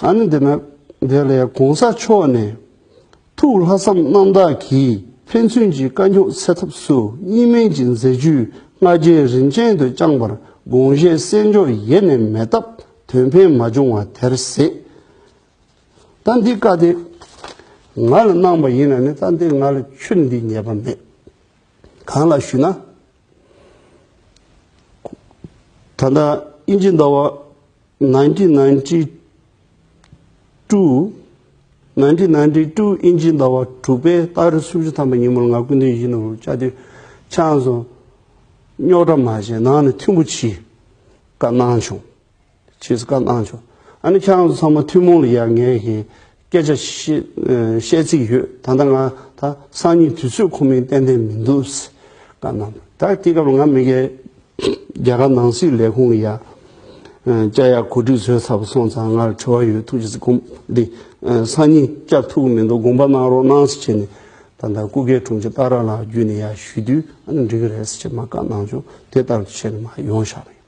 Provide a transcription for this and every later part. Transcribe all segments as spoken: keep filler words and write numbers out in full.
ཨ་ནི་འདི་ན་འདི་ལ་ཡང་གོང་ས་མཆོག་ནས། ཐུགས་ལྷག་བསམ་རྣམ་དག་གིས་ཕན་ཚུན་གྱི་དཀའ་རྙོག་སེལ་ཐབས་སུ་གཉིས་སྨན་གྱི་མཛད་བརྒྱུད་ལྔ་བརྒྱའི་རིམ་ཅན་དུ་བསྐྱངས་པར་དགོངས་བཞེད་གསན་འཇོག་ཡེ་ནས་མེད་སྟབས་དོན་ཕན་མ་བྱུང་བ་དེར་ཟད། ད་འདི་བཀའ་དེ་ང་ལ་གནང་བ་ཡིན་ན་ནི། ད་འདི་ང་ལ་ཁྱོན་འདི་ཉེས་པ་མེད། གང་ལགས་ཞུ་ན། ད་ལྟ་དབྱིན་ཇི་ཟླ་བ་nineteen ninety two, nineteen ninety two དབྱིན་ཇི་ཟླ་བ་དྲུག་པའི་ཏ་རིག་སུམ་ཅུ་ཐམ་པ་ཉིན་མོར་ང་སྐུ་མདུན་ཡིད་བཞིན་ནོར་བུ་བཅར་དུས། ཁྱེད་རང་ཚོ་རྙོག་དྲ་མ་བྱེད། ནང་ནས་མཐུན་པོ་བྱེད། བཀའ་གནང་བྱུང་། ཅེས་བཀའ་གནང་བྱུང་། ཨ་ནི་ཁྱེད་རང་ཚོ་ཚང་མ་ཐུན་མོང་ལ་ཡ་ངས་ཀྱི་སྐད་ཆ་བཤད་ཨ་བཤད་རྩིས་ཡོད། ད་ལྟ་ང་ད་སང་ཉིན་དུས་ཚོད་ཁོམ་མིན་ཏན་ཏན་མི་འདུག་ཟེར་བཀའ་གནང་། ད་དེ་སྐབས་ལ་ང་མི་སྒེར་རྒྱ་གར་ནང་སྲིད་ལས་ཁུངས་ལ་ཡ་ཨ་བཅར་ཡ་གོ་སྒྲིག་བཟོས་ཚར་བ་སོང་ཙང་། ང་ལ་དྲི་བ་ཡོད། ཐུགས་རྗེ་ཆེ། དགོངས་འདི་ཨ་སང་ཉིན་བཅར་ཐུབ་ཀྱི་མི་འདུག་དགོངས་པ་གནང་རོགས་གནང་ཟེར་བྱས་ནས། ད་ལྟ་སྐུ་སྒེར་དྲུང་ཆེ་ཏཱ་ར་ལགས་བརྒྱུད་ནས་ཡར་ཞུས་དུས། ཨ་ནི་འགྲིག་གི་རེད་ཟེར་བྱས་མར་བཀའ་གནང་བྱུང་། དེ་ལྟར་དུ་བྱས་ནས་མར་ཡོང་བཞག་པ་ཡིན།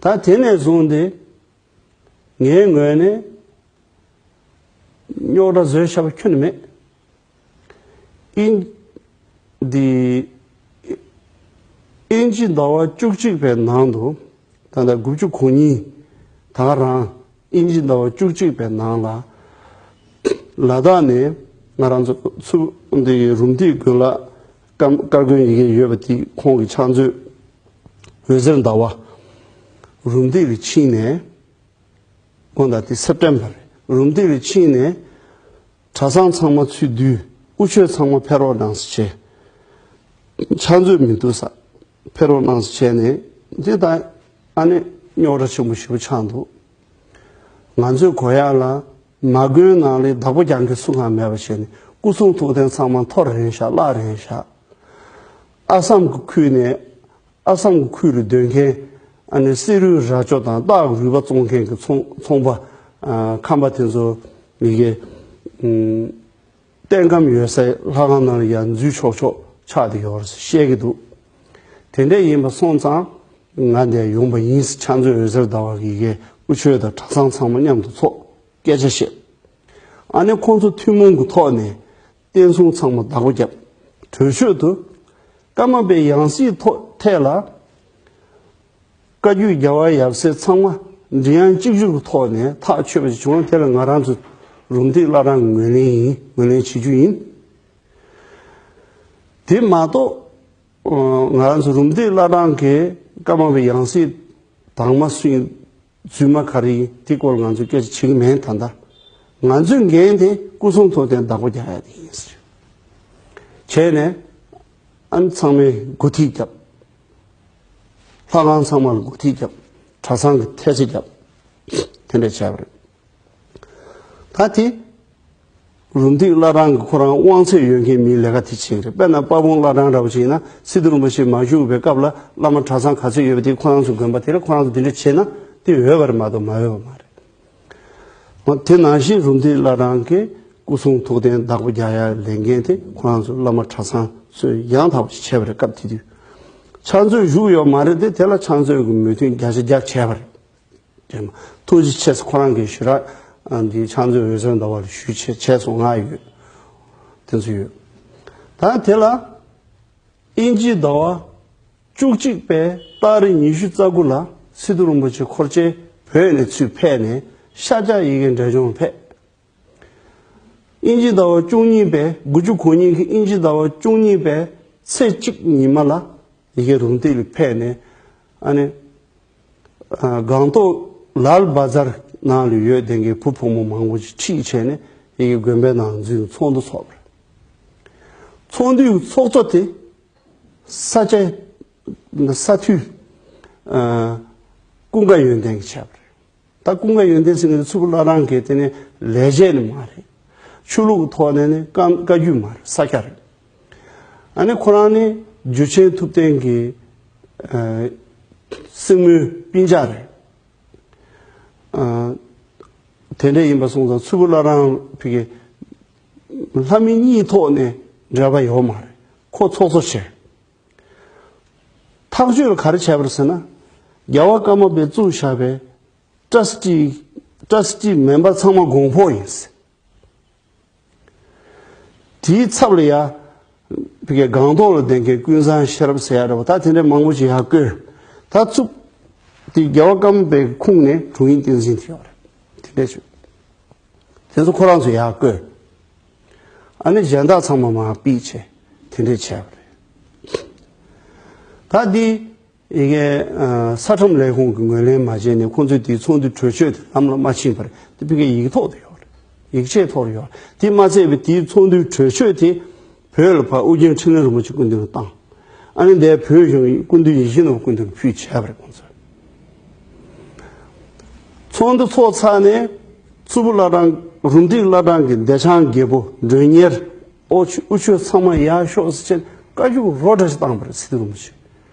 ད་དེ་ནས་བཟུང་སྟེ་ངའི་ངོས་ནས་རྙོག་དྲ་བཟོས་བཞག་པ་ཁྱོན་ནས་མེད། ཨིན་འདི་དབྱིན་ཇི་ཟླ་བ་བཅུ་གཅིག་པའི་ནང་དུ། ད་ལྟ་དགུ་བཅུ་གོ་གཉིས། ད་ག་རང་དབྱིན་ཇི་ཟླ་བ་བཅུ་གཅིག་པའི་ནང་ལ། ལ་དྭགས་ནས་ང་རང་ཚོ་ཚུར་འདི་རུམ་བཏེག་དགོན་ལག་བཀའ་བཀའ་དགོན་ཡི་གེ་ཡོད་པ་དེ། ཁོང་གི་ཕྱག་མཛོད་འོད་ཟེར་ཟླ་བ་རུམ་བཏེག་ལ་ཕྱིན་ནས། དགོངས་དག་དེ་སེབ་ཊེམ་བར་རུམ་བཏེག་ལ་ཕྱིན་ནས། གྲྭ་ཚང་ཚང་མ་ཚུར་བསྡུས། དབུ་ཆོས་ཚང་མ་ཕེབས་རོགས་གནང་ཟེར་བྱས། ཕྱག་མཛོད་མི་འདུག་ས་ཕེབས་རོགས་གནང་ཟེར་བྱས་ནས། འདི་ད་ཨ་ནི་རྙོག་དྲ་ཆེན་པོ་ཞེ་པོ་ཆགས་འདུག་ང་ཚོས་གོ་ཡག་ལ། མ་དགོན་ནང་ལ་བདག་པོ་རྒྱག་མཁན་སུ་གང་མེད་པ་བྱས་ནས། སྐུ་གསུང་ཐུགས་རྟེན་ཚང་མ་འཐོར་རན་བཞག་བརླག་རན་བཞག་ཨ་སམ་གྱི་ཁུལ་ནས། ཨ་སམ་གྱི་ཁུལ་ལ་སྡོད་མཁན། ཨ་ནི་བསེ་རུའི་རྭ་ཅོ་དང་སྟག་གི་རུས་པ་བཙོང་མཁན་གྱི་ཚོང་ཚོང་པ། ཨ་ཁམས་པ་དེ་ཚོ་ཡི་གེ་ཨུམ་རྟེན་ཁམས་ཡོད་སའི་ལྷ་ཁང་ནང་ལ་ཡར་འཛུལ་ཆོག་ཆོག་ཆགས་བསྡད་ཡོད་རེད་ཟེར་བཤད་ཀྱི་འདུག་དེ་འདྲ་ཡིན་པ་སོང་ཙང་ང་འདིར་ཡོང་པ་ཡིན་ཟེར། ཕྱག་མཛོད་འོད་ཟེར་ཟླ་བ་གིས་ཡི་གེ་དབུ་ཆོས་དང་གྲྭ་ཚང་ཚང་མ་མཉམ་དུ་ཚོགས། སྐད་ཆ་བཤད། ཨ་ནི་ཁོང་ཚོ་ཐུན་མོང་གི་ཐོག་ནས་བསྟན་སྲུང་ཚང་མ་བདག་པོ་བརྒྱབ། གྲོས་ཆོད་དུ། ཀརྨ་པའི་ཡང་སྲིད་ཐོག་ཐད་ལ། བཀའ་བརྒྱུད་རྒྱལ་བ་ཡབ་སྲས་ཚང་མ་མགྲིན་དབྱངས་གཅིག་གྱུར་གྱི་ཐོག་ནས་ཐག་ཆོད་པ་ཞིག་བྱུང་ན། དེ་ལ་ང་རང་ཚོ་རུམ་བཏེག་བླ་བྲང་གི་ངོས་ལེན་ཡིན། ངོས་ལེན་བྱེད་རྒྱུ་ཡིན། དེ་མ་གཏོགས། ང་རང་ཚོ་རུམ་བཏེག་བླ་བྲང་གི་ཀརྨ་པའི་ཡང་སྲིད་དང་མ་སུ་ཡིན། རྫུན་མ་ག་རེ་ཡིན། དེ་སྐོར་ང་ཚོས་སྐད་ཆ་བྱེད་ཀྱི་མེད། ད་ལྟ་ང་ཚོའི་འགན་དེ་སྐུ་གསུང་ཐུགས་རྟེན་བདག་པོ་རྒྱག་ཡ་དེ་ཡིན་ཟེར་བྱས་ནས། ཨ་ནི་ཚང་མས་འགོ་ཁྲིད་བརྒྱབ། ལྷ་ཁང་ཚང་མ་ལ་འགོ་ཁྲིད་བརྒྱབ། གྲྭ་ཚང་གི་ཐེལ་ཙེ་བརྒྱབ། དེ་འདྲ་བྱས་པ་རེད། ད་དེ་རུམ་བཏེག་བླ་བྲང་གི་ཁོ་རང་དབང་ཚད་ཡོད་མཁན་མིའི་ལས་ཀ་དེ་བྱེད་ཀྱི་རེད། དཔེར་ན་དཔལ་སྤུངས་བླ་བྲང་འདྲ་པོ་བྱས་ན། སི་ཏུ་རིན་པོ་ཆེ་མ་བཞུགས་པའི་སྐབས་ལ་བླ་མ་གྲྭ་ཚང་ག་ཚོད་ཡོད་པ་དེ་ཁོ་རང་ཚོ་དགོན་པ་དེ་ལ་ཁོ་རང་ཚོ་དེ་འདྲ་བྱས་ན་དེ་འོས་པ་རེད་མ་གཏོགས་མ་འོས་པ་མ་རེད། འོ་དེ་ནང་བཞིན་རུམ་བཏེག་བླ་བྲང་གི་སྐུ་གསུང་ཐུགས་རྟེན་བདག་པོ་རྒྱག་ཡ་ལས་འགན་དེ་ཁོ་རང་ཚོ་བླ་མ་གྲྭ་ཚང་ཚོས་ཡང་དག་པ་ཞིག་བྱས་པ་རེད། སྐབས་དེ་དུས་ཕྱག་མཛོད་བཞུགས་ཡོད་མ་རེད་དེ། དེ་ལ་ཕྱག་མཛོད་ཀྱི་མོས་མཐུན་བརྒྱ་ཆ་བརྒྱ་བྱས་པ་རེད། ཐུགས་རྗེ་ཆེ་ཟེར་ཁོ་རང་གིས་ཞུ་ར། ཨ་འདི་ཕྱག་མཛོད་འོད་ཟེར་ཟླ་བ་ལ་ཞུས་བྱས་བྱས་སོང་། ང་ཡོད། དེ་ཚོ་ཡོད། ད་དེ་ལ་དབྱིན་ཇིའི་ཟླ་བ་བཅུ་གཅིག་པའི་ཏ་རིག་ཉི་ཤུ་རྩ་དགུ་ལ་སི་ཏུ་རིན་པོ་ཆེ་འཁོར་བཅས་བོད་ནས་ཚུར་ཕེབས་ནས་ཤཱཀྱ་ཡི་གེ་འགྲེལ་སྦྱོང་ཕེབས། དབྱིན་ཇི་ཟླ་བ་བཅུ་གཉིས་པའི། དགུ་བཅུ་གོ་གཉིས་ཀྱི་དབྱིན་ཇི་ཟླ་བ་བཅུ་གཉིས་པའི་ཚེས་གཅིག་ཉི་མ་ལ་ཡི་གེ་རུམ་བཏེག་ལ་ཕེབས་ནས། ཨ་ནི་ཨ་སྒང་ཏོག་ལཱལ་བ་ཛར་ནང་ལ་ཡོད་བསྡད་མཁན་བུ་ཕོ་མོ་མང་པོ་ཅིག་ཁྲིད་བྱས་ནས་ཡི་གེ་དགོན་པའི་ནང་འཛུལ་ཚོགས་འདུ་ཚོགས་པ་རེད། ཚོགས་འདུའི་ཚོགས་གཙོ་དེ་ས་སྐྱ་ས་འཐུས་ཨ་ཀུན་དགའ་ཡོན་ཏན་གྱིས་བྱས་པ་རེད། ད་ཀུན་དགའ་ཡོན་ཏན་ཟེར་མཁན་དེ་མཚུར་ཕུ་བླ་བྲང་གི་དེ་ནི་ལས་བྱེད་ནི་མ་རེད། ཆོས་ལུགས་ཀྱི་ཐོག་ནས་ནི་བཀའ་བཀའ་བརྒྱུད་མ་རེད། ས་སྐྱ་རེད། ཨ་ནི་ཁོ་རང་ནི་འཇུ་ཆེན་ཐུབ་བསྟན་གྱི་ཨ་སྲིང་མོའི་སྤུན་ཀྱག་རེད། ཨ་དེ་འདྲ་ཡིན་པ་སོང་ཙང་མཚུར་ཕུ་བླ་བྲང་ཕ་གི་ལྷ་མི་གཉིས་ཐོག་ནས་འབྲེལ་བ་ཡོད་མ་རེད། ཁོ་ཚོགས་གཙོ་བྱས། ཐག་གཅོད་ལ་ག་རེ་བྱས་པ་རེད་ཟེར་ན། རྒྱལ་བ་ཀརྨ་པས་བཙུགས་བཞག་པའི་ཊྲ་སི་ཊི། ཊ་ར་སི་ཊི་མེམ་བར་ཚང་མ་གོང་འཕོ་ཡིན། དེའི་ཚབ་ལ་ཡ། ཕ་གིའི་སྒང་ཏོག་ལ་བསྡད་མཁན་ཀུན་བཟང་ཤེས་རབ་ཟེར་ཡ་འདྲ་བོ་ད་དེ་འདྲའི་མང་པོ་ཞིག་ཡར་བསྐོས། ད་ཚུགས། དེ་རྒྱལ་བ་ཀརྨ་པའི་ཁུངས་ནས་དྲུང་ཡིག་བསྟན་འཛིན་དེ་ཡོད་རེད། དེ་འདྲས་བྱུང་། དེ་ཚོ་ཁོ་རང་ཚོ་ཡར་བསྐོས། ཨ་ནི་གཞན་དག་ཚང་མ་མར་ཕུད་བྱས། དེ་འདྲས་བྱས་པ་རེད། ད་འདི། ཡི་གེ་ས་ཁྲིམས་ལས་ཁུངས་ཀྱིས་ངོས་ལེན་མ་བྱས་ནས་ཁོང་ཚོས་དེའི་ཚོགས་འདུའི་གྲོས་ཆོད་དེ་ལམ་ལ་མ་ཕྱིན་པར་དེ་ཕ་གིའི་ཡིག་ཐོག་ཏུ་ཡོད་རེད། ཡིག་ཆའི་ཐོག་ཏུ་ཡོད་རེད། དེ་མ་ཚད་པའི་དེའི་ཚོགས་འདུའི་གྲོས་ཆོད་དེ་བོད་ལ་ཕར་ཨོ་རྒྱན་འཕྲིན་ལས་རིན་པོ་ཆེ་སྐུ་མདུན་ལ་བཏང་། ཨ་ནི་འདིར་བོད་གཞུང་གིས་སྐུ་མདུན་ཡིད་བཞིན་ནོར་བུ་སྐུ་མདུན་ལ་ཕུལ་བྱས་པ་རེད་ཁོང་ཚོས། ཚོགས་འདུ་ཚོགས་ཚར་ནས་མཚུར་ཕུ་བླ་བྲང་རུམ་བཏེག་བླ་བྲང་གི་བདེ་ཆེན་རྒྱལ་པོ་མགྲོན་གཉེར་ཨོ་ཆོས་དབུ་ཆོས་ཚང་མ་ཡར་ཤོག་ཟེར་བྱས་བཀའ་བཀྱོན་རོ་འདྲ་ཞིག་བཏང་པ་རེད་སི་ཏུ་རིན་པོ་ཆེ།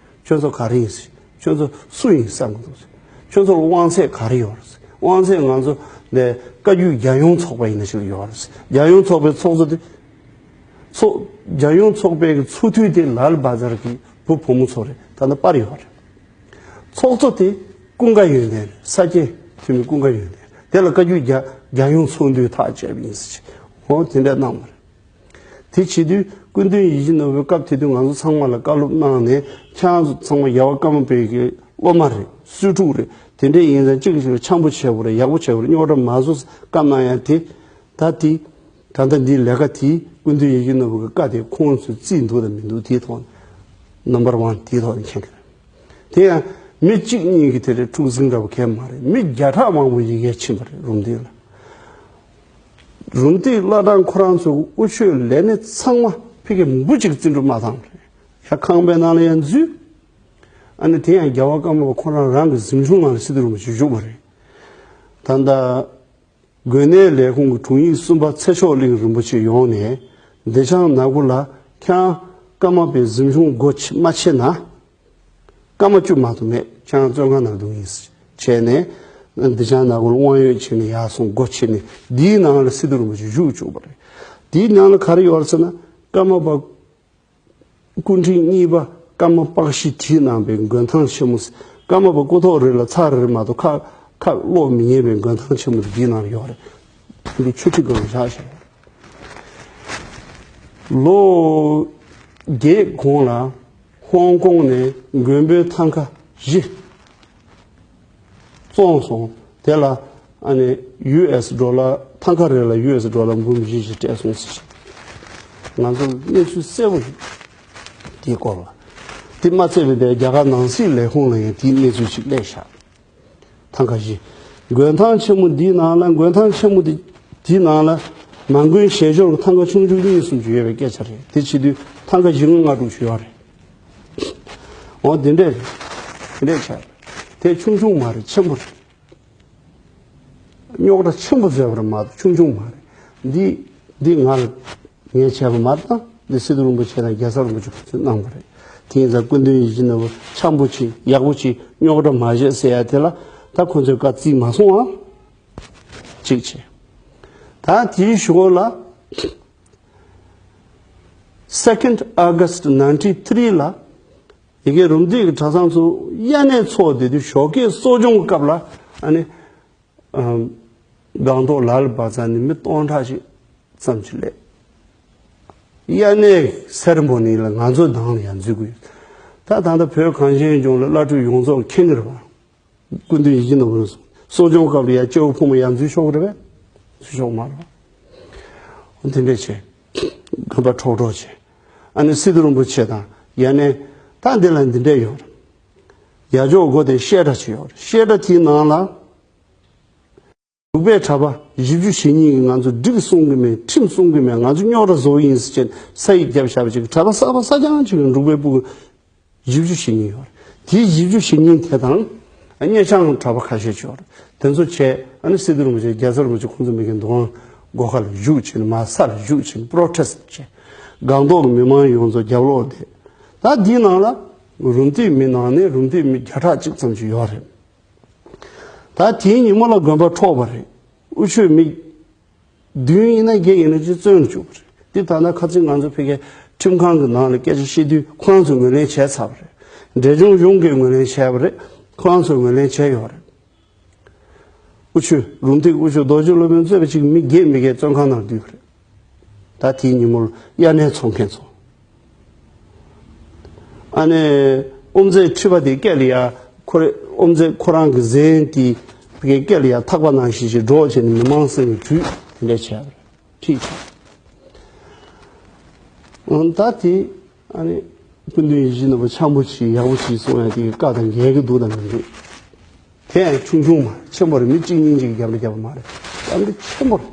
ཁྱོད་ཚོ་ག་རེ་ཡིན་ཟེར། ཁྱོད་ཚོ་སུ་ཡིན་བསམ་གྱི་འདུག་ཟེར། ཁྱོད་ཚོར་དབང་ཚད་ག་རེ་ཡོད་རེད་ཟེར། དབང་ཚད་ང་ཚོ་ནས་བཀའ་བརྒྱུད་རྒྱལ་ཡོངས་ཚོགས་པ་ཡིན་ན་ཞིག་ལ་ཡོད་རེད་ཟེར། རྒྱལ་ཡོངས་ཚོགས་པའི་ཚོགས་གཙོ་དེ། ཚོགས་རྒྱལ་ཡོངས་ཚོགས་པའི་གི་ཚོགས་འཐུས་དེ་ལཱལ་བྷ་ཛར་གྱི་བུ་བུ་མོ་ཚོ་རེད། ད་ནི་པར་ཡོད་རེད། ཚོགས་གཙོ་དེ་ཀུན་དགའ་ཡོན་ཏན་རེད། ས་སྐྱའི་འཐུས་མི་ཀུན་དགའ་ཡོན་ཏན་རེད། དེ་ལ་བཀའ་བརྒྱུད་རྒྱ་རྒྱལ་ཡོངས་ཚོགས་འདུས་ཐག་བཅད་པ་ཡིན་ཟེར་གྱི་འོ་དེ་འདྲ་གནང་བ་རེད། དེ་བྱེད་དུས་སྐུ་མདུན་ཡིད་བཞིན་ནོར་བུའི་སྐབས་དེ་དུས་ང་ཚོ་ཚང་མ་ལ་བཀའ་སློབ་གནང་ནས་ཁྱེད་རང་ཚོ་ཚང་མ་རྒྱལ་བ་ཀརྨ་པའི་གི་སློབ་མ་རེད། སུའི་ཕྲུག་རེད། དེ་འདྲས་ཡིན་ཙང་གཅིག་གིས་གཅིག་ལ་འཆམ་པོ་བྱེད་དགོས་རེད། ཡག་པོ་བྱེད་དགོས་རེད། རྙོག་དྲ་མ་བཟོ་བཀའ་གནང་ཡ་དེ། ད་དེ། ད་ལྟ་འདིའི་ལས་ཀ་དེ་སྐུ་མདུན་ཡིད་བཞིན་ནོར་བུ་གི་བཀའ་དེ་ཁོང་ཚོས་བརྩིས་འདུག་དང་མི་འདུག་དེའི་ཐོག་ནས་ནམ་བར་ཝན་དེའི་ཐོག་ནས་མཁྱེན་གི་རེད། དེ་ཡང་མི་གཅིག་གཉིས་ཀྱི་དེ་རེད། འཁྲུག་ཟིང་འདྲ་པོ་གས་མ་རེད། མི་བརྒྱ་ཕྲག་མང་པོ་ཡི་གེ་ཕྱིན་པ་རེད་རུམ་བཏེག་ལ། རུམ་བཏེག་བླ་བྲང་ཁོ་རང་ཚོའི་དབུ་ཆོས་ལས་སྣེ་ཚང་མ་ཕ་གིར་འབུ་གཅིག་བརྩི་འགྲུབ་མ་བཏང་བ་རེད། ཡ་ཁང་པའི་ནང་ལ་ཡང་འཛུལ། ཨ་ནི་དེ་ཡང་རྒྱལ་བ་ཀརྨ་པ་ཁོ་རང་རང་གི་གཟིམ་ཆུང་ནང་ལ་སི་ཏུ་རིན་པོ་ཆེ་བཞུགས་པ་རེད། ད་ལྟ། དགོན་གནས་ལས་ཁུངས་ཀྱི་དྲུང་ཡིག་གསུམ་པ་ཚེ་མཆོག་གླིང་རིན་པོ་ཆེ་ཡོང་ནས་བདེ་ཆེན་ནག་པོ་ལ་ཁྱེད་རང་ཀརྨ་པའི་གཟིམ་ཆུང་སྒོ་ཕྱེ་མ་ཕྱེ་ན། སྐར་མ་བཅུ་མ་གཏོགས་མེད། ཁྱེད་རང་བཙོན་ཁང་ནང་སྡོད་ཡིན་ཟེར་བྱས་ནས། བདེ་ཆེན་ནག་པོ་ལ་དབང་ཡོད་བྱས་ནས་ཡར་སོང་སྒོ་ཕྱེ་ནས་འདིའི་ནང་ལ་སི་ཏུ་རིན་པོ་ཆེ་བཞུགས་བཅུག་པ་རེད། འདིའི་ནང་ལ་ག་རེ་ཡོད་རེད་ཟེར་ན། ཀརྨ་པ་སྐུ་ཕྲེང་གཉིས་པ་ཀརྨ་པཀ་ཤི་བྲིས་གནང་པའི་མགོན་ཐང་ཆེན་མོ་ཟེར། ཀརྨ་པ་སྐུ་ཐོག་རེ་ལ་ཚར་རེ་མ་གཏོགས་ཁ་ཁ་སློག་མི་ཉན་པའི་མགོན་ཐང་ཆེན་མོ་དེ་འདིའི་ནང་ལ་ཡོད་རེད། འདི་ཆུ་ཁྲི་སྒང་ལ་བཞག་བཞག་ལོ་བརྒྱད་གོང་ལ་ཧོང་ཀོང་ནས་མགོན་པོའི་ཐང་ཀ་བཞི་བཙོངས་སོང་། དེ་ལ་ཨ་ནི་ཡུ་ཨེས་ཌོ་ལར་ཐང་ཀ་རེ་ལ་ཡུ་ཨེས་ཌོ་ལར་འབུམ་བཞི་བཞི་སྤྲད་སོང་ཟེར། ང་ཚོར་གནས་ཚུལ་གསལ་པོ་ཡོད། དེའི་སྐོར་ལ། དེ་མ་ཚད་པའི་རྒྱ་གར་ནང་སྲིད་ལས་ཁུངས་ལ་ཡང་དེའི་གནས་ཚུལ་ཞིག་སླེབས་བཞག་ཐང་ཀ་བཞི། མགོན་ཐང་ཆེན་མོ་འདིའི་ནང་ལ་མགོན་ཐང་ཆེན་མོ་འདི་འདིའི་ནང་ལ་མ་མགོན་ཞལ་སྦྱོར་གྱི་ཐང་ཀ་ཆུང་ཆུང་གཉིས་གསུམ་ཅིག་ཡོད་པའི་སྐད་ཆ་རེད། དེ་བྱེད་དུས་ཐང་ཀ་བཞི་ལྔ་དྲུག་ཅིག་ཡོད་རེད། འོ་འདི་འདྲས་རེད། འདི་འདྲས་ཆགས་རེད། དེ་ཆུང་ཆུང་མ་རེད། ཆེན་པོ་རེད། རྙོག་དྲ་ཆེན་པོ་བཟོས་པ་རེད་མ་གཏོགས་ཆུང་ཆུང་མ་རེད། འདི་འདི་ང་ལ་ངས་བྱས་པ་མ་རེད། ད་འདི་སི་ཏུ་རིན་པོ་ཆེ་དང་རྒྱལ་ཚབ་རིན་པོ་ཆེ་ཁོ་ཚོས་གནང་བ་རེད། དེ་ཡིན་ཙང་སྐུ་མདུན་ཡིད་བཞིན་ནོར་བུ་འཆམ་པོ་བྱེད། ཡག་པོ་བྱེད། རྙོག་དྲ་མ་བྱེད་ཟེར་ཡ་དེ་ལ་ད་ཁོ་ཚོས་བཀའ་བརྩིས་མ་སོང་ཨ། གཅིག་བྱས། ད་དེའི་གཞུག་ལ་Second August ninety three ལ་ཡི་གེ་རུམ་བཏེག་གི་གྲྭ་ཚང་ཚོ་དབྱར་གནས་ཚོགས་བསྡད་དུས་ཞོགས་ཀས་གསོ་སྦྱོང་གི་སྐབས་ལ་ཨ་ནི། སྒང་ཏོག་ལ་ལ་བ་ཙ་ནས་མི་སྟོང་ཕྲག་ཅིག་ཙམ་ཅིག་སླེབས། དབྱར་གནས་སེ་རེ་མོ་ནི་ལ་ང་ཚོ་ནང་ལ་ཡང་འཛུལ་དགོས་ཡོད། ད་ད་ལྟ་བོད་གངས་ཅན་ལྗོངས་ལ་བླ་སྤྲུལ་ཡོངས་རྫོགས་མཁྱེན་གྱི་རེད་པ། སྐུ་མདུན་ཡིད་བཞིན་ནོར་བུ་གསོ་སྦྱོང་སྐབས་ལ་ཡང་སྐྱེ་བོ་ཕོ་མོ་ཡང་འཛུལ་ཆོག་གི་རེད་པས། འཛུལ་ཆོག་མ་རེད་པ། འོ་དེ་འདྲས་བྱས། དགོན་པ་འཕྲོག་འཕྲོག་བྱས། ཨ་ནི་སི་ཏུ་རིན་པོ་ཆེ་དང་ཡ་ནས་ད་འདི་ལ་འདི་འདྲས་ཡོད་རེད། ཡ་ཇོག་སྒོ་དེ་བཤད་གྲྭ་ཅིག་ཡོད་རེད། བཤད་གྲྭ་དེའི་ནང་ལ། འབྲུག་པའི་གྲྭ་པ་བཞི་བཅུ་ཞེ་གཉིས་ཀྱིས་ང་ཚོ་སྒྲིག་སྲུང་གི་མེད། ཁྲིམས་སྲུང་གི་མེད། ང་ཚོ་རྙོག་དྲ་བཟོ་གི་ཡིན་ཟེར་བྱས་ས་ཡིག་བརྒྱབ་བཞག་པ་ཅིག་གྲྭ་པ་གསར་པ་གསར་རྐྱང་ཅིག་གིས་འབྲུག་པའི་སྤུ་གུ་བཞི་བཅུ་ཞེ་གཉིས་ཡོད་རེད། དེའི་བཞི་བཅུ་ཞེ་གཉིས་དེ་དང་གཉའ་ཆེན་གྲྭ་པ་ཁ་ཤས་ཅིག་ཡོད་རེད། དེ་ཚོ་བྱས་ཨ་ནི་སི་ཏུ་རིན་པོ་ཆེ་རྒྱལ་ཚབ་རིན་པོ་ཆེ་ཁོང་ཚོ་མི་གི་འདུ་ཁང་སྒོ་ཁ་ལ་བཞུགས་བྱས་ནས་མར་ས་ལ་བཞུགས་བྱས་ནས་པྲོ་ཊེ་སི་ཊི་བྱས། སྒང་ཏོག་གི་མི་མང་ཡོངས་རྫོགས་རྒྱབ་ལོགས་བསྡད། ད་འདིའི་ནང་ལ་རུམ་བཏེག་མི་ནང་ནས་རུམ་བཏེག་མི་བརྒྱ་ཕྲག་གཅིག་ཙམ་ཅིག་ཡོད་རེད། ད་དེའི་ཉིན་མོ་ལ་དགོན་པ་འཕྲོག་པ་རེད། དབུ་ཆོས་མི་བདུན་ཡིན་ན་བརྒྱད་ཡིན་ན་ཅིག་བཙོན་བཅུག་པ་རེད། འདི་ད་ལྟ་ཁ་སང་ང་ཚོ་ཕ་གིའི་ཁྲིམས་ཁང་གི་ནང་ལ་སྐད་ཆ་བཤད་དུས་ཁོ་རང་ཚོས་ངོས་ལེན་བྱས་ཚར་བ་རེད། འབྲས་ལྗོངས་གཞུང་གིས་ངོས་ལེན་བྱས་པ་རེད། ཁོ་རང་ཚོས་ངོས་ལེན་བྱས་ཡོད་རེད། དབུ་ཆོས་རུམ་བཏེག་དབུ་ཆོས་རྡོ་རྗེ་སློབ་དཔོན་གཙོས་པ་ཅིག་མི་བརྒྱད་མི་བརྒྱད་བཙོན་ཁང་ནང་བསྡུས་པ་རེད། ད་དེའི་ཉིན་མོར་དབྱར་གནས་ཚོགས་མཁན་ཚོ། ཨ་ནེ། ཨོམ་རྩེ་ཁྲི་པ་དེ་སྐད་ལ་ཡ། ཁོ་རེ་ཨོམ་རྩེ་ཁོ་རང་གི་གཟན་དེ་གི་སྐད་ལ་ཡ་ཐག་པ་ནང་བཞིན་ཞིག་སྒྲོག་བྱས་ནས་མི་མང་སེམས་ཀྱི་དྲུད་དེ་འདྲ་བྱས་པ་རེད། ཁྲིད་བྱས། ད་དེ་ཨ་ནི་སྐུ་མདུན་ཡིད་བཞིན་ནོར་བུ་འཆམ་པོ་བྱེད་ཡག་པོ་བྱེད་གསུང་ཡ་དེ་གི་བཀའ་དང་འགལ་གི་འདུག་དང་མི་འདུག་དེ་ཡང་ཆུང་ཆུང་མ་ཆེན་པོ་རེད། མི་གཅིག་གཉིས་གཅིག་རྒྱབ་ལ་རྒྱབ་པ་མ་རེད། རྒྱབ་ལ་ཆེན་པོ་རེད།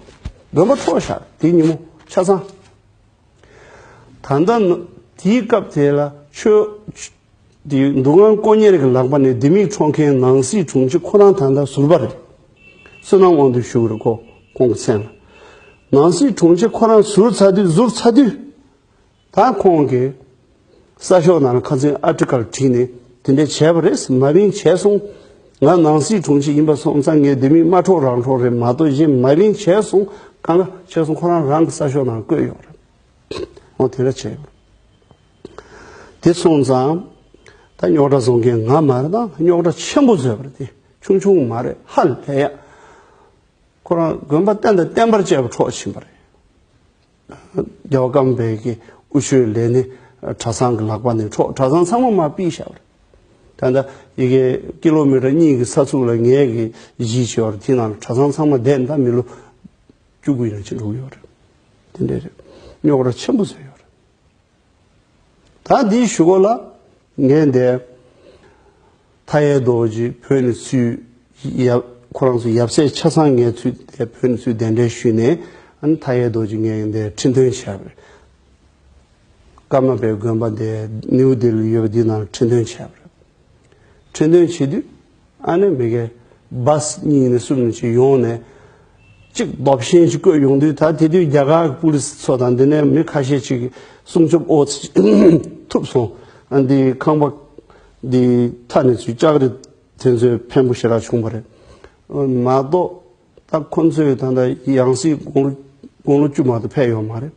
དགོན་པ་འཕྲོག་བཞག་དེ་ཉིན་མོ་ཆ་ཚང་། ད་ལྟ་ན་དེའི་སྐབས་དེ་ལ་ཆོས་དེ་འདུ་ཁང་དཀོན་གཉེར་གྱི་ལག་པ་ནས་ལྡེ་མིག་འཕྲོག་མཁན་ནང་སྲིད་དྲུང་ཆེ་ཁོ་རང་ད་ལྟ་ཟུར་པ་རེད། བསོད་ནམས་དབང་འདུས་ཞུ་གི་རེད་ཁོ་ཁོང་གི་མཚན་ལ། ནང་སྲིད་དྲུང་ཆེ་ཁོ་རང་ཟུར་ཚར་དུས་ཟུར་ཚར་དུས། ད་ཁོང་གིས་གསར་ཤོག་ནང་ལ་ཁ་སང་ཨར་ཊི་ཀལ་བྲིས་ནས་དེ་འདྲ་བྱས་པ་རེད། མ་བིང་བྱས་སོང་། ང་ནང་སྲིད་དྲུང་ཆེ་ཡིན་པ་སོང་ཙང་ངས་ལྡེ་མིག་མ་འཕྲོག་རང་འཕྲོག་རེད་མ་གཏོགས་གཞན་མ་བིང་བྱས་སོང་། གང་ག་བྱས་སོང་། ཁོ་རང་རང་གི་གསར་ཤོག་ནང་བཀོད་ཡོད་རེད། འོ་དེ་འདྲ་བྱས་ཡོད་རེད། དེ་སོང་ཙང་ད་རྙོག་དྲ་བཟོ་མཁན་ང་མ་རེད། ད་རྙོག་དྲ་ཆེན་པོ་བཟོས་པ་རེད། དེ་ཆུང་ཆུང་མ་རེད། ཧ་ལས་ཡ། ཁོ་རང་དགོན་པ་བསྟན་དང་བསྟན་པར་བཅས་པ་འཕྲོག་ཕྱིན་པ་རེད། རྒྱལ་བ་ཀརྨ་པའི་གི་དབུ་ཆོས་ལས་ནི་གྲྭ་ཚང་གི་ལག་པ་ནས་འཕྲོག་གྲྭ་ཚང་ཚང་མ་མར་ཕུད་བཞག་པ་རེད། ད་ལྟ་ཡི་གེ་ཀི་ལོ་མི་ཊར་གཉིས་ཀྱི་ས་ཚུགས་ལ་ངས་གི་གཞིས་བྱས་པ་རེད། དེ་ནང་ལ་གྲྭ་ཚང་ཚང་མ་བསྡད་ནས་ད་མི་ལོ་བཅུ་དགུ་ཡིན་ན་ཅི་འགྲོ་གི་ཡོད་རེད། དེ་འདྲ་རེད། རྙོག་དྲ་ཆེན་པོ་བཟོས་ཡོད་རེད། ད་འདིའི་གཞུག་གུ་ལ་ངས་འདིར་མཐའ་ཡས་རྡོ་རྗེ་བོད་ནས་ཚུར་ཡབ་ཁོ་རང་ཚོ་ཡབ་སྲས་ཆ་ཚང་ངས་ཚུར་དེ་བོད་ནས་ཚུར་གདན་འདྲེན་ཞུས་ནས། ཨ་ནི་མཐའ་ཡས་རྡོ་རྗེ་ངས་འདིར་ཁྲི་འདོན་བྱས་པ་རེད། ཀརྨ་པའི་དགོན་པ་འདི་ནིའུ་ལྡི་ལི་ཡོད་པ་འདི་ནང་ཁྲི་འདོན་བྱས་པ་རེད། ཁྲི་འདོན་བྱེད་དུས་ཨ་ནི་མི་གེ་བཱས་གཉིས་ནས་གསུམ་ནས་ཅིག་ཡོང་ནས་ཅིག་རྡོ་ཤིང་ཅིག་བརྐོས་ཡོང་དུས། ད་དེ་དུས་རྒྱ་གར་གྱི་པུ་ལི་སི་ཚོ་དང་འདི་ནས་མི་ཁ་ཤས་ཅིག་སྲུང་སྐྱོབ་འོག་ཐུག་སོང་། ཨ་འདི་ཁང་པ་འདི་མཐའ་ནས་ཚུར་ལྕགས་རི་དེ་ཚོའི་ཕན་པོ་ཞེ་དྲག་བྱུང་བ་རེད། མ་གཏོགས་ད་ཁོ་ཚོས་ད་ལྟ་ཡང་སྲིད་དགུང་ལོ་དགུང་ལོ་བཅུ་མ་གཏོགས་ཕེབས་ཡོད་མ་རེད།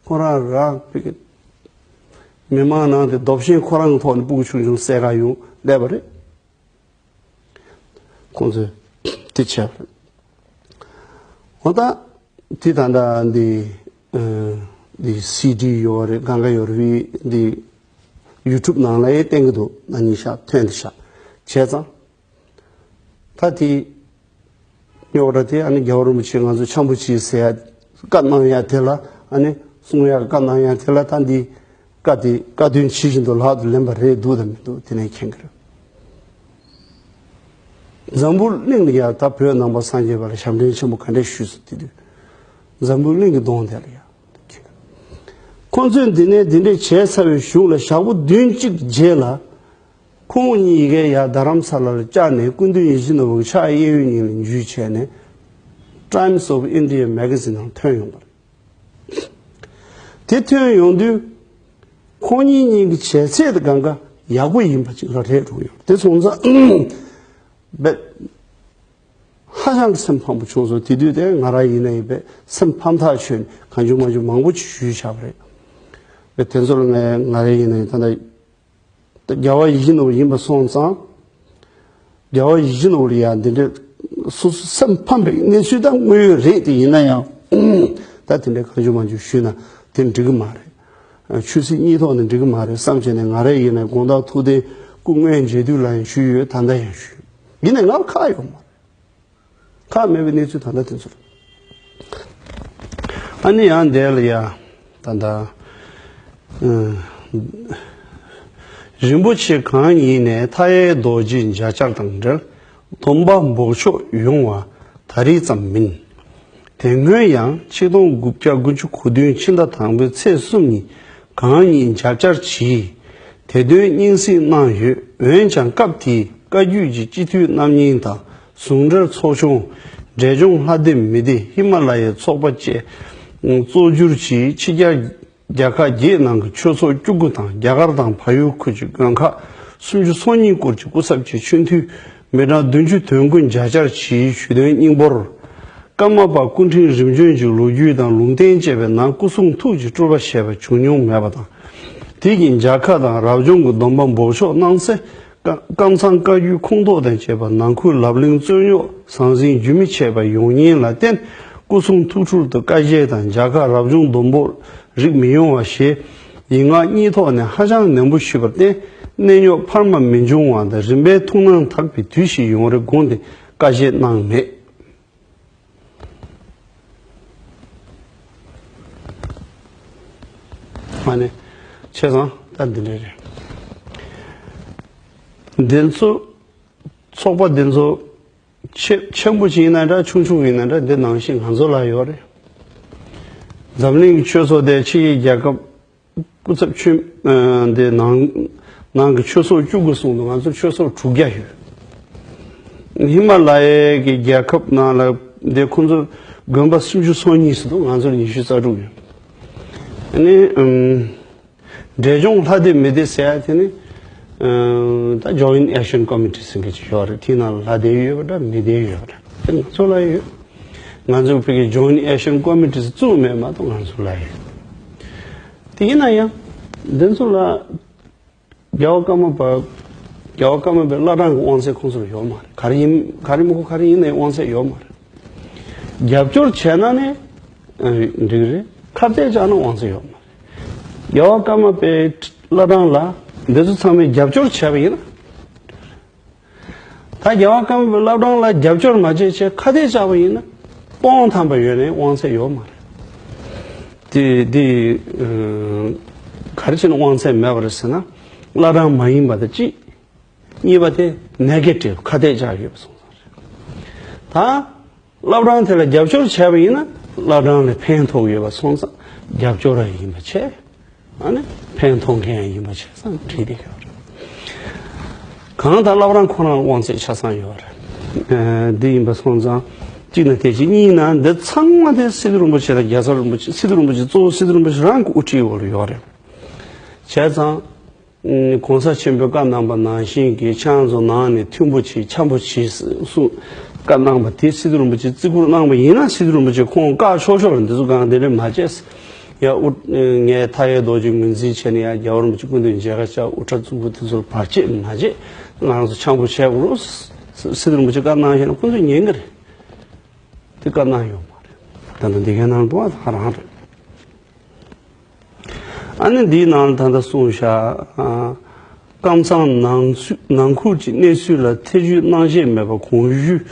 ཁོ་རང་རང་ཕ་གི་མི་མང་ནང་དེ་རྡོ་ཤིང་ཁོ་རང་གི་ཐོག་ནས་སྤུ་གུ་ཆུང་ཆུང་བསད་ག་ཡོང་སླེབས་པ་རེད། ཁོང་ཚོས་དེ་བྱས་པ་རེད། འོ་ད་དེ་ད་ལྟ་འདི་ཨ་འདི་སི་ཌི་ཡོད་རེད། གང་ག་ཡོད་རེད། འདི་ཡུ་ཊུབ་ནང་ལ་ཡང་བསྟན་གི་འདུག་ན་ནིང་ཤག་ཐོན་དེ་ཤག་བྱས་ཙང་། ད་དེ་རྙོག་དྲ་དེ་ཨ་ནི་རྒྱལ་བ་རིན་པོ་ཆེ་ང་ཚོ་འཆམ་པོ་བྱེད་ཟེར་ཡ་བཀའ་གནང་ཡ་དེ་ལ་ཨ་ནི་གསུང་ཡ་བཀའ་གནང་ཡ་དེ་ལ་ད་འདི་བཀའ་དེ་བཀའ་དོན་ཇི་བཞིན་དུ་ལག་ཏུ་ལེན་པ་རེད་འདུག་དང་མི་འདུག་དེ་ནས་མཁྱེན་གི་རེད། འཛམ་བུ་གླིང་ལ་ཡ་ད་བོད་ནང་པ་སངས་རྒྱས་པ་ལ་ཞབས་འདྲེན་ཆེན་པོ་ག་འདྲས་ཞུས་སོང་དེ་དུས། འཛམ་བུ་གླིང་གི་གདོང་དེ་ལ་ཡ། ཁོང་ཚོས་འདི་ནས་འདི་འདྲས་བྱས་ཚར་བའི་གཞུག་ལ་ཞག་པོ་བདུན་གཅིག་རྗེས་ལ། ཁོང་གཉིས་ཀས་ཡར་རྡ་རམ་ས་ལ་ལ་བཅར་ནས་སྐུ་མདུན་ཡིད་བཞིན་ནོར་བུ་ཕྱག་གཡས་གཡོན་གཉིས་ལ་འཇུས་བྱས་ནས་Times of India magazine ནང་ཐོན་ཡོང་བ་རེད། དེ་ཐོན་ཡོང་དུས་ཁོང་གཉིས་གཉིས་ཀྱི་བྱས་ཚད་དེ་གང་ག་ཡག་པོ་ཡིན་པ་ཅིག་ལ་རེད་འགྲོ་ཡོང་། དེ་སོང་ཙང་རྦད་ཧ་ཅང་གི་སེམས་ཕམ་པོ་བྱུང་སོང་། དེ་དུས་དེ་ང་རང་ཡིན་ན་ཡིན་པས་སེམས་ཕམ་ཐག་ཆོད་ནས་གང་བྱུང་མང་བྱུང་མང་པོ་ཅིག་ཞུས་བཞག་པ་རེད། དེ་ཚོ་ལ་ངས་ང་རང་ཡིན་ན་ཡིན་ད་ལྟ། ད་རྒྱལ་བ་ཡིད་བཞིན་ནོར་བུ་ཡིན་པ་སོང་ཙང་། རྒྱལ་བ་ཡིད་བཞིན་ནོར་བུ་ལ་ཡང་འདི་འདྲའི་སོ་སོ་སེམས་ཕམ་པའི་གནས་ཚུལ་ད་དངོས་ཡོད་རེད། དེ་ཡིན་ན་ཡང་ད་དེ་འདྲའི་གང་བྱུང་མང་བྱུང་ཞུས་ན་དེ་འགྲིག་གི་མ་རེད། ཆོས་སྲིད་གཉིས་ཐོག་ནས་འགྲིག་གི་མ་རེད་བསམ་བྱས་ནས། ང་རང་ཡིན་ན་དགོང་དག་ཐུགས་གཏན་སྐུ་དངོས་མཇལ་དུས་ལ་ཡང་ཞུས་ཡོད། ད་ལྟ་ཡང་ཞུས་ཡོད། ཡིན་ནའི་ང་ཁག་ཡོད་མ་རེད། ཁག་མེད་པའི་གནས་ཚུལ་ད་ལྟ་དེ་ཚོ་རེད། ཨ་ནི་ཡང་འདས་ལ་ཡ་ད་ལྟ་ཨ་རིན་པོ་ཆེ་གང་ཉིད་ནས་མཐའ་ཡས་རྡོ་རྗེའི་མཇལ་བཅར་དང་འབྲེལ་སྡོམ་པ་འབོགས་ཆོག་ཡོང་བ་ད་རེས་ཙམ་མིན། དེ་སྔོན་ཡང་ཆིག་སྟོང་དགུ་བརྒྱ་དགུ་བཅུ་གོ་བདུན་ཕྱི་ཟླ་དང་པོའི་ཚེས་གསུམ་ཉིན་གང་ཉིད་མཇལ་བཅར་གྱིས་དེ་དོན་སྙིང་བསྲེ་གནང་ཡོད། འོན་ཀྱང་སྐབས་དེའི་བཀའ་བརྒྱུད་ཀྱི་སྤྱི་འཐུས་རྣམ་གཉིས་དང་ཟུང་འབྲེལ་ཚོགས་ཆུང་འབྲས་ལྗོངས་ལྷ་ལྡན་མི་སྡེ་ཧི་མ་ལ་ཡའི་ཚོགས་པ་བཅས་གཙོ་གྱུར་གྱིས་ཕྱི་རྒྱལ་རྒྱལ་ཁག་བརྒྱད་ནང་གི་ཆོས་ཚོགས་བཅུ་དགུ་དང་རྒྱ་གར་དང་བལ་ཡུལ་ཁུལ་གྱི་དགོན་ཁག་སུམ་ཅུ་སོ་གཉིས་སྐོར་གྱི་སྐུ་ཚབ་ཀྱིས་ཆོས་འཐུས་མི་གྲངས་བདུན་ཅུ་དོན་དགུ་མཇལ་བཅར་གྱིས་ཞུས་དོན་སྙིང་པོར། ཀརྨ་པ་སྐུ་ཕྲེང་རིམ་བྱོན་གྱི་ལོ་རྒྱུས་དང་ལུང་བསྟན་བཅས་པའི་ནང་སྐུ་གསུང་ཐུགས་ཀྱི་སྤྲུལ་པ་ཞེས་པ་བྱུང་མྱོང་མེད་པ་དང་། དེ་གིས་མཇལ་ཁ་དང་རབ་བྱུང་གི་སྡོམ་པ་འབོགས་ཆོག་གནང་སའི་བཀའ་ ཀ་ཀམ་ཚང་བཀའ་བརྒྱུད་ཁུངས་གཏོགས་དང་བཅས་པ་ནང་ཁུལ་ལབ་གླེང་རྩོད་རྙོག་ཟང་ཟིང་རྒྱུན་མི་ཆད་པ་ཡོང་ཉེན་ལ་བརྟེན། སྐུ་སྲུང་ཐུགས་སྤྲུལ་དུ་བཀའ་བཞེས་དང་མཇལ་ཁ་རབ་བྱུང་སྡོམ་པོ་རིགས་མི་ཡོང་བ་ཞེས་ཡིག་ངག་གཉིས་ཐོག་ནས་ཧ་ཅང་ནན་པོ་ཞུས་པར་བརྟེན། གནས་རྙོག་འཕར་མ་མི་འབྱུང་བ་དང་རིམ་པས་ཐུགས་སྣང་དག་པའི་དུས་ཤིག་ཡོང་རེ་དགོངས་ཏེ་བཀའ་བཞེས་གནང་མེད། ཨ་ནི། བྱས་ཙང་ད་འདི་འདྲ་རེད། འདི་ཚོ། ཚོགས་པ་འདི་ཚོ། ཆེ་ཆེན་པོ་ཞིག་ཡིན་ན་འདྲ་ཆུང་ཆུང་ཡིན་ན་འདྲ་འདི་ནང་བཞིན་ང་ཚོ་ལ་ཡོད་རེད། འཛམ་གླིང་གི་ཆོས་ཚོགས་དེ་ཕྱི་ཡི་རྒྱལ་ཁབ། སྐུ་ཚབ་ཆོས། ཨ། འདི་ནང་ནང་གི་ཆོས་ཚོགས་བཅུ་དགུ་གསུངས་འདུག་ང་ཚོ་ཆོས་ཚོགས་དྲུག་བརྒྱ་ཡོད། ཧི་མ་ལ་ཡའི་གི་རྒྱལ་ཁབ་ནང་ལ་འདི་ཁོང་ཚོ་དགོན་པ་སུམ་ཅུ་སོ་གཉིས་སུ་འདུག་ང་ཚོར་ཉི་ཤུ་རྩ་དྲུག་ཡོད། ཨ་ནི། ཨམ། འབྲས་ལྗོངས་ལྷ་སྡེ་མི་སྡེ་ཟེར་ཡ་དེ་ནི། ཨམ། ད་Joint Action Committee ཟེར་མཁན་ཅིག་ཡོད་རེད། དེའི་ནང་ལ་ལྷ་སྡེ་ཡོད་པ་འདྲ་མི་སྡེ་ཡོད་པ་འདྲ་དེ་ང་ཚོ་ལ་ཡོད། ང་ཚོ་ཕ་གི་Joint Action Committee བཙུགས་མེད་མ་གཏོགས་ང་ཚོ་ལ་ཡོད། དེ་ཡིན་ན་ཡང་། འདི་ཚོ་ལ། རྒྱལ་བ་ཀརྨ་པ། རྒྱལ་བ་ཀརྨ་པའི་བླ་བྲང་གི་དབང་ཚད་ཁོང་ཚོར་ཡོད་མ་རེད། ག་རེ་ཡིན་ག་རེ་མི་ཁོ་ག་རེ་ཡིན་ནའི་དབང་ཚད་ཡོད་མ་རེད། རྒྱབ་སྐྱོར་བྱས་ན་ནི། ཨ། འགྲིག་རེད། ཁ་གཏད་བཅག་ན་དབང་ཚད་ཡོད་མ་རེད། རྒྱལ་བ་ཀརྨ་པའི་བླ་བྲང་ལ་འདི་ཚོ་ཚང་མས་རྒྱབ་སྐྱོར་བྱས་པ་ཡིན་ན། ད་རྒྱལ་བ་ཀརྨ་པའི་བླ་བྲང་ལ་རྒྱབ་སྐྱོར་མ་བྱས་བྱས་ཁ་གཏད་བཅག་པ་ཡིན་ན་སྟོང་ཐམ་པ་ཡོད་ནའི་དབང་ཚད་ཡོད་མ་རེད། དེ་དེ། ཨ། ག་རེ་བྱས་ན་དབང་ཚད་མེད་པ་རེད་ཟེར་ན། བླ་བྲང་མ་ཡིན་པ་དང་གཅིག་གཉིས་པ་དེ་negative ཁ་གཏད་བཅག་ཡོད་པ་སོང་ཙང་རེད། ད་བླ་བྲང་དེ་ལ་རྒྱབ་སྐྱོར་བྱས་པ་ཡིན་ན་བླ་བྲང་ལ་ཕན་ཐོགས་ཡོད་པ་སོང་ཙང་རྒྱབ་སྐྱོར་ར་ཡིན་པ་བྱས། ཨ་ནི་ཕན་ཐོགས་མཁན་ཡང་ཡིན་པ་བྱས་ཙང་འགྲིག་བསྡད་ཡོད་རེད། གང་ལྟར་བླ་བྲང་ཁོ་རང་དབང་ཚད་ཆ་ཚང་ཡོད་རེད། ཨ། འདི་ཡིན་པ་སོང་ཙང་གཅིག་ན་དེ་གཅིག་གཉིས་ན་འདི་ཚང་མ་དེ་སི་ཏུ་རིན་པོ་ཆེ་དང་རྒྱལ་ཚབ་རིན་པོ་ཆེ། སི་ཏུ་རིན་པོ་ཆེ་གཙོ་བོ་སི་ཏུ་རིན་པོ་ཆེ་རང་གི་དབུ་ཁྲིད་འོག་ལ་ཡོད་རེད། བྱས་ཙང་། ཨ། གོང་ས་ཆེན་པོས་བཀའ་གནང་པ་ནང་བཞིན་གྱི་ཁྱེད་རང་ཚོ་ནང་ནས་མཐུན་པོ་བྱེད་འཆམ་པོ་བྱེད་གསུངས་བཀའ་གནང་པ་དེ་སི་ཏུ་རིན་པོ་ཆེ་བརྩི་བཀུར་གནང་པ་ཡིན་ན་སི་ཏུ་རིན་པོ་ཆེ་ཁོང་བཀག་ཆོག་ཆོག་ལ་འདི་ཚོ་གང་དེ་འདྲ་མ་བྱས། ཡ། དབུ། ངས་མཐའ་ཡས་རྡོ་རྗེ་ངོས་འཛིན་བྱས་ནས་ཡ་རྒྱལ་བ་རིན་པོ་ཆེ་སྐུ་མདུན་མཇལ་ཁ་བཅར་དབུ་ཁྲིད་བཙུགས་པ་དེ་ཚོར་བར་ཆད་མ་བྱེད། ང་རང་ཚོ་འཆམ་པོ་བྱས་དགོས་རོགས། སི་ཏུ་རིན་པོ་ཆེ་བཀའ་གནང་བཞིན་ན་ཁོང་ཚོས་ཉན་གི་རེད། དེ་བཀའ་གནང་ཡོད་མ་རེད། ད་ལྟ་འདི་གའི་ནང་དུ་བ་ད་རང་རེད། ཨ་ནི་འདིའི་ནང་ལ་ད་ལྟ་གསུངས་བཞག་ཨ། ཀམ་ཚང་ནང་ཚུ་ནང་ཁུལ་གྱི་གནས་ཚུལ་ལ་ཐེ་བྱུས་གནང་བཞེས་མེད་པ་གོང་ཞུས་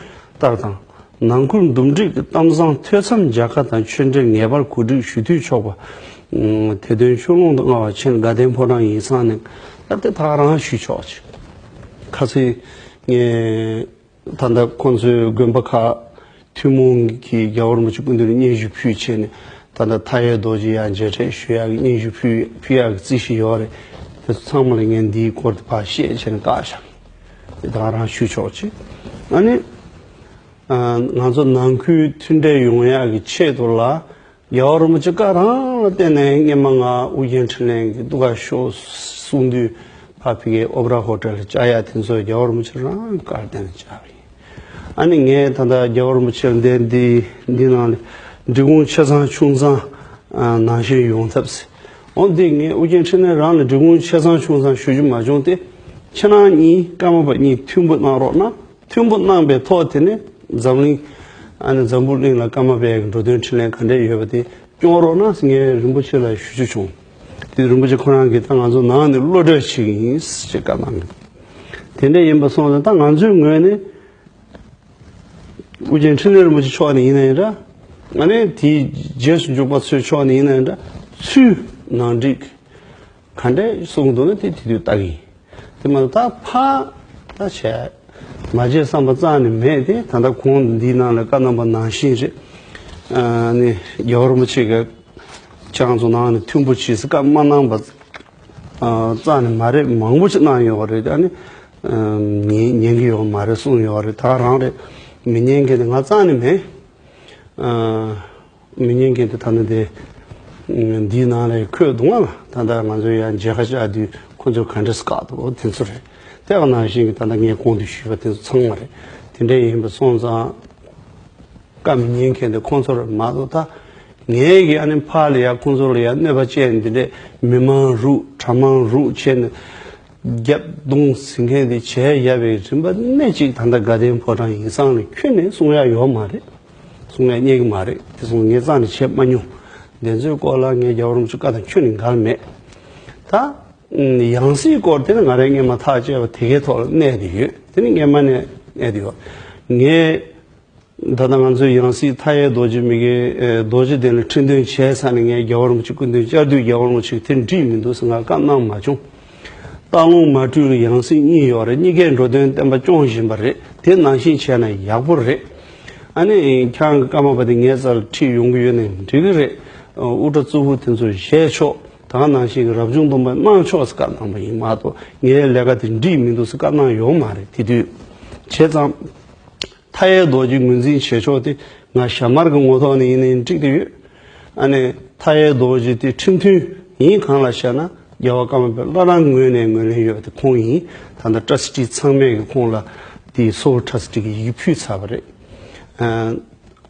ལྟར་དང་། ནང་ཁུལ་འདུམ་འགྲིག་གི་གཏམ་བཟང་ཐོས་མཚམས་མཇལ་ཁ་དང་ཆོས་འབྲེལ་ངེས་པར་གོ་སྒྲིག་ཞུ་འཐུས་ཆོག་པ། ཨ། དེ་དོན་ཆུ་ཀླུང་དུ་མངའ་བ་ཆེན་དགའ་ལྡན་ཕོ་བྲང་ཡིག་ཚང་ནས་ད་དེ་ད་ག་རང་ཞུས་ཆོག་ཅིག་ཁ་སང་ངས། ད་ལྟ་ཁོང་ཚོའི་དགོན་པ་ཁག་ཐུན་མོང་གི་རྒྱལ་བ་རིན་པོ་ཆེ་སྐུ་མདུན་ལ་སྙན་ཞུ་ཕུལ་བྱས་ནས། ད་ལྟ་མཐའ་ཡས་རྡོ་རྗེ་ཡང་མཇལ་འཕྲད་ཞུ་ཡག་གི་སྙན་ཞུ་ཕུལ་ཕུལ་ཡག་གི་རྩིས་ཞིག་ཡོད་རེད། དེ་ཚོ་ཚང་མ་ལ་ངས་འདིའི་སྐོར་དུ་ཕར་བཤད་བྱས་ནས་བཀག་བཞག་དེ་ད་ག་རང་ཞུ་ཆོག་ཅིག་ཨ་ནི། ཨ། ང་ཚོ་ནང་ཁུལ་མཐུན་འབྲེལ་ཡོང་ཡག་གི་ཆེད་དུ་ལ། རྒྱལ་བ་རིན་པོ་ཆེ་བཀའ་རང་ལ་བརྟེན་ནས་སྔོན་མ་ང་ཨུ་རྒྱན་འཕྲིན་ལས་ཀྱི་སྡུག་ག་ཤོག་གསུང་དུས་ཕ་ཕི་གའི་ཨོ་པ་ར་ཧོ་ཊེལ་ལ་བཅར་ཡ་དེ་ཚོ་རྒྱལ་བ་རིན་པོ་ཆེ་རང་གི་བཀའ་ལ་བརྟེན་ནས་བཅར་བ་ཡིན། ཨ་ནི་ངས་ད་ལྟ་རྒྱལ་བ་རིན་པོ་ཆེ་ལ་འདི་འདི་འདི་ནང་ལ་འབྲི་གུང་ཆེ་ཚང་ཆུང་ཚང་ནང་བཞིན་ཡོང་ཐབས་ཟེར། འོ་འདི་ངས་ཨུ་རྒྱན་འཕྲིན་ལས་རང་ལ་འབྲི་གུང་ཆེ་ཚང་ཆུང་ཚང་ཞུ་རྒྱུ་མ་བྱུང་སྟེ། ཁྱེད་རང་གཉིས་ཀརྨ་པ་གཉིས་མཐུན་པོ་གནང་རོགས་གནང་། མཐུན་པོ་གནང་པའི་ཐོག་དེ་ནས་འཛམ་གླིང་། ཨ་ནི་འཛམ་བུ་གླིང་ལ་ཀརྨ་པའི་འགྲོ་དོན་འཕྲིན་ལས་ག་འདྲས་ཡོད་པ་དེ་སྐྱོང་རོགས་གནང་ཟེར་ངས་རིན་པོ་ཆེ་ལ་ཞུ་རྒྱུ་བྱུང་། དེ་རིན་པོ་ཆེ་ཁོ་རང་གིས་ད་ང་ཚོ་ནང་ནས་བློ་གྲོས་བྱེད་ཀྱི་ཡིན་ཞེས་བཀའ་གནང་གི། དེ་འདྲས་ཡིན་པ་སོང་ཙང་ད་ང་ཚོའི་ངོས་ནས་ཨུ་རྒྱན་འཕྲིན་ལས་རིན་པོ་ཆེ་ཕྱོགས་ནས་ཡིན་ན་ཡིན་འདྲ། ཨ་ནི་དེའི་རྗེས་སུ་འཇུག་པ་ཚོའི་ཕྱོགས་ནས་ཡིན་ན་ཡིན་འདྲ། ཚུལ་ནང་འགྲིག་ག་འདྲས་གསུང་གི་འདུག་ན་དེ་དེ་དུས་ལྟ་གི་ཡིན། དེ་མ་གཏོགས་ད་ཕར་ད་བྱས་མ་བྱས་བསམ་པ་རྩ་ནས་མེད་དེ། ད་ལྟ་གོང་འདིའི་ནང་ལ་བཀའ་གནང་པ་ནང་བཞིན་རེད། ཨ་ནི་རྒྱལ་བ་རིན་པོ་ཆེ་གིས་ཁྱེད་རང་ཚོ་ནང་ནས་མཐུན་པོ་བྱེད་ཟེར་བཀའ་མ་གནང་པ་ཨ་རྩ་ནས་མ་རེད། མང་པོ་ཞིག་གནང་ཡོད་པ་རེད། ཨ་ནི་ཨ་ཉན་ཉན་གྱི་ཡོད་མ་རེད་གསུངས་ཡོད་པ་རེད། ད་རང་རེད། མི་ཉན་མཁན་དེ་ང་རྩ་ནས་མེད། ཨ། མི་ཉན་མཁན་དེ་ད་ནི་དེ། འདིའི་ནང་ལ་འཁོད་འདུག་ང་ལ་ད་ལྟ་ང་ཚོ་ཡང་མཇལ་ཁ་བཅར་དུས་ཁོ་ཚོས་ག་འདྲས་བཀག་འདུག་དེ་ཚོ་རེད། དེ་བ་ནང་བཞིན་གྱི་ད་ལྟ་ངས་གོང་དུ་ཞུས་པ་དེ་ཚོ་ཚང་མ་རེད། དེ་འདྲ་ཡིན་པ་སོང་ཙང་། བཀའ་མི་ཉན་མཁན་དེ་ཁོང་ཚོ་རེད་མ་གཏོགས་ད། ངས་ཀྱི་ཨ་ནི་ཕར་ལ་ཡ་ཁོང་ཚོ་ལ་ཡ་གནོད་པ་བསྐྱལ་ནས་འདི་འདྲས་མི་མང་རུག་གྲྭ་མང་རུག་བྱས་ནས། རྒྱབ་རྡུང་ཟེར་མཁན་དེ་བྱས་ཡ་བའི་རིམ་པ་སྣེ་གཅིག་ད་ལྟ་དགའ་ལྡན་ཕོ་བྲང་ཡིག་ཚང་ནས་ཁྱོན་ནས་གསུང་ཡ་ཡོད་མ་རེད། གསུང་ཡ་རྙེད་ཀྱི་མ་རེད། དེ་སོང་ངས་རྩ་ནས་བྱས་མ་མྱོང་། དེ་ཚོའི་སྐོར་ལ་ངས་རྒྱལ་བ་རིན་པོ་ཆེ་བཀའ་དང་ཁྱོན་ནས་འགལ་མེད། ད་ཡང་སྲིད་སྐོར་དེ་ནི་ང་རའི་སྔས་མ་ཐག་བཅད་པ་དེ་གའི་ཐོག་ལ་གནས་དེ་ཡོད། དེ་ནི་སྔས་མ་ནས་གནས་དེ་ཡོད། ངས་ད་ལྟ་ང་ཚོའི་ཡང་སྲིད་མཐའ་ཡས་རྡོ་རྗེ་མི་དགེ་རྡོ་རྗེ་གདན་ལ་ཁྲི་འདོན་བྱས་ཚར་ནས་ངས་རྒྱལ་བ་རིན་པོ་ཆེ་སྐུ་མདུན་བཅར་དུས་རྒྱལ་བ་རིན་པོ་ཆེས་དེ་འགྲིག་མི་འདུག་ཟེར་ང་བཀའ་གནང་མ་བྱུང་། སྟག་ལུང་མ་སྤྲུལ་ཡང་སྲིད་གཉིས་ཡོད་རེད། གཉིས་ཀས་འགྲོ་དོན་བསྟན་པ་སྐྱོང་བཞིན་པ་རེད། དེ་ནང་བཞིན་བྱས་ན་ཡག་པོ་རེད། ཨ་ནི་ཁྱེད་རང་གི་ཀརྨ་པ་དེ་ངའི་རྩར་ཁྲིད་ཡོང་གི་ཡོད་ནའི་འགྲིག་གི་རེད། དབུ་སྐྲ་གཙུག་ཕུད་དེ་ཚོ་བཞེས་ཆོག་ད་ག་ནང་བཞིན་གྱི་རབ་བྱུང་སྡོམ་པ་གནང་ཆོག་ཟེར་བཀའ་གནང་པ་ཡིན་མ་གཏོགས་ངའི་ལས་ཀ་དེ་འགྲིག་མི་འདུག་ཟེར་བཀའ་གནང་ཡོད་མ་རེད། དེ་དུས་བྱས་ཙང་མཐའ་ཡས་རྡོ་རྗེ་ངོས་འཛིན་བྱེད་ཕྱོགས་དེ་ང་ཞྭ་དམར་གྱི་ངོ་ཐོག་ནས་ཡིན་ནའི་འགྲིག་གི་ཡོད། ཨ་ནི་མཐའ་ཡས་རྡོ་རྗེ་དེ་ཁྲིམས་མཐུན་ཡིན། གང་ལ་བཤད་ན་རྒྱལ་བ་ཀརྨ་པའི་བླ་བྲང་ངོས་ནས་ངོས་ལེན་ཡོད་པ་དེ་ཁོང་ཡིན། ད་ལྟ་ཊ་སི་ཊི་ཚང་མས་ཀྱི་ཁོང་ལ་དེའི་སོ་ཊ་སི་ཊི་གི་ཡི་གེ་ཕུལ་ཚར་བ་རེད།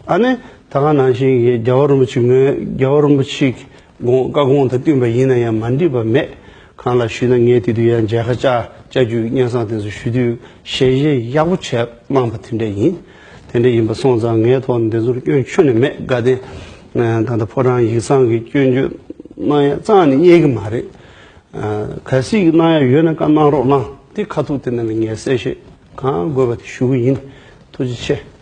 ཨ་ནི་ད་ག་ནང་བཞིན་གྱི་རྒྱལ་བ་རིན་པོ་ཆེ་ངོས་རྒྱལ་བ་རིན་པོ་ཆེ་གི་དགོངས་བཀའ་དགོངས་དང་བསྟུན་པ་ཡིན་ན་ཡང་མ་འགྲིག་པ་མེད། གང་ལ་ཞུས་ན་ངས་དེ་དུས་ཡང་མཇལ་ཁ་བཅར་བཅར་རྒྱུའི་སྙན་སེང་དེ་ཚོ་ཞུ་དུས་ཞལ་བཞེས་ཡག་པོ་བྱས་གནང་པ་དེ་འདྲ་ཡིན། དེ་འདྲ་ཡིན་པ་སོང་ཙང་ངའི་ཐོག་ནས་དེ་ཚོར་སྐྱོན་ཁྱོན་ནས་མེད། དགའ་ལྡན་ད་ལྟ་ཕོ་བྲང་ཡིག་ཚང་གི་སྐྱོན་བརྗོད་གནང་ཡ་རྩ་ནས་རྙེད་ཀྱི་མ་རེད། གལ་སྲིད་གནང་ཡ་ཡོད་ན་བཀའ་གནང་རོགས་གནང་། དེ་ཁ་ཐུག་དེ་ནང་ལ་ངས་གསལ་བཤད་གང་དགོས་པ་དེ་ཞུ་གི་ཡིན། ཐུགས་རྗེ་ཆེ།